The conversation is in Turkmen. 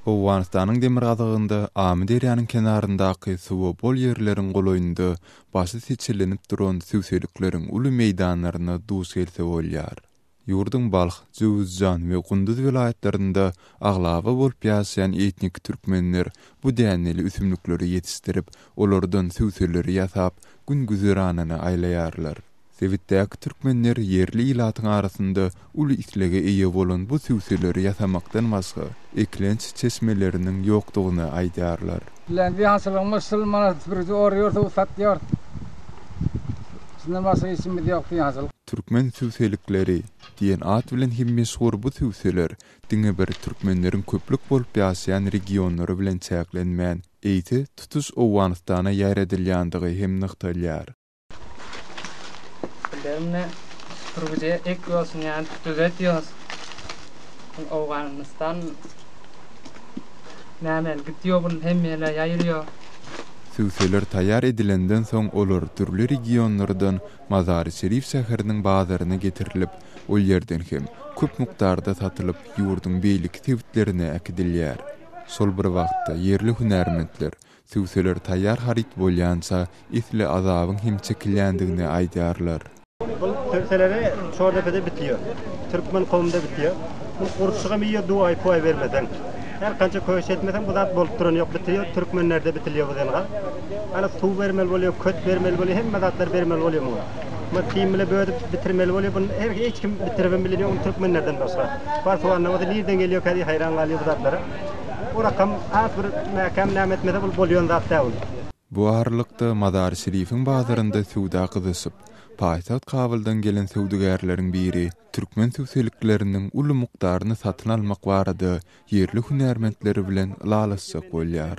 Owganystanyň demirgazygynda Amyderýanyň kenaryndaky suwa bol ýerleriň golaýynda başy seçelenip duran sübselikleriň uly meýdanlaryna duş gelse bolýar. Ýurduň Balh, Jöwüzjan we Gunduz welaýatlarynda aglaba bolup ýaşaýan etnik türkmenler bu däneli ösümlikleri ýetişdirip, olardan sübseleri ýasap, gün-güzeranyny aýlaýarlar. Sebitdäki türkmenler ýerli ilatyň arasynda uly islege eýe bolan bu sübseleri ýasamakdan başga eklenç çeşmeleriniň ýokdugyny aýdýarlar. Bilen zyýançylygymyz şul mana süpüriji orýar suw satýar. Şundan başga işimiz ýok zyýançylyk. Türkmen sübselikleri diýen at bilen hem meşhur bu sübseler diňe bir türkmenleriň köplük bolup ýaşaýan regionlary bilen çäklenmän, eýse tutuş Owganystana ýaýradylýandygy hem nygtalýar. Bilerine süpürgije ek ýolsun ýaly düzet ýos. Owganystan nämel gitýo bul hemme ýere ýaýylýo. Sübseler taýýar edilenden soň olar dürli regionlardan Mazary-Şerif şäheriniň bazaryna getirilip, ol ýerden hem köp mukdarda satylyp ýurduň beýleki sebitlerine äkidilýär. Şol bir wagtda ýerli hünärmentler Sübseler taýýar haryt bolýança esli azabyň hem çekilýändigini aýdýarlar. Bu sübseleri Çordepede bitýär. Türkmen kowumda bitýär. Bu gurçugam iýýär duwaý-puwaý bermeseň. Her kança köşi etmeseň bu zat bolup duran ýok bitýär. Türkmenlerde bitilýär bu zenga. Hany suw bermeli bolýar, köt bermeli bolýar, hemme zatlar bermeli bolýar muňa. Muny tim bile bödüp bitirmeli bolýar. Bunu her hiç kim bitiribem bilenýok ony türkmenlerden başga. Parsuwanda bolsa nirden gelýärkä diýip haýran galýar bu zatlara. O rakam az bir mäkäm näme etmese bul bolýan zat däl ol. Bu aralykda Mazary-Şerifiň bazarynda söwda gyzyşyp, paýtagt Kabuldan gelen söwdagärleriň biri türkmen sübselikleriniň uly mukdaryny satyn almak barada ýerli hünärmentler bilen ylalaşjak bolýar.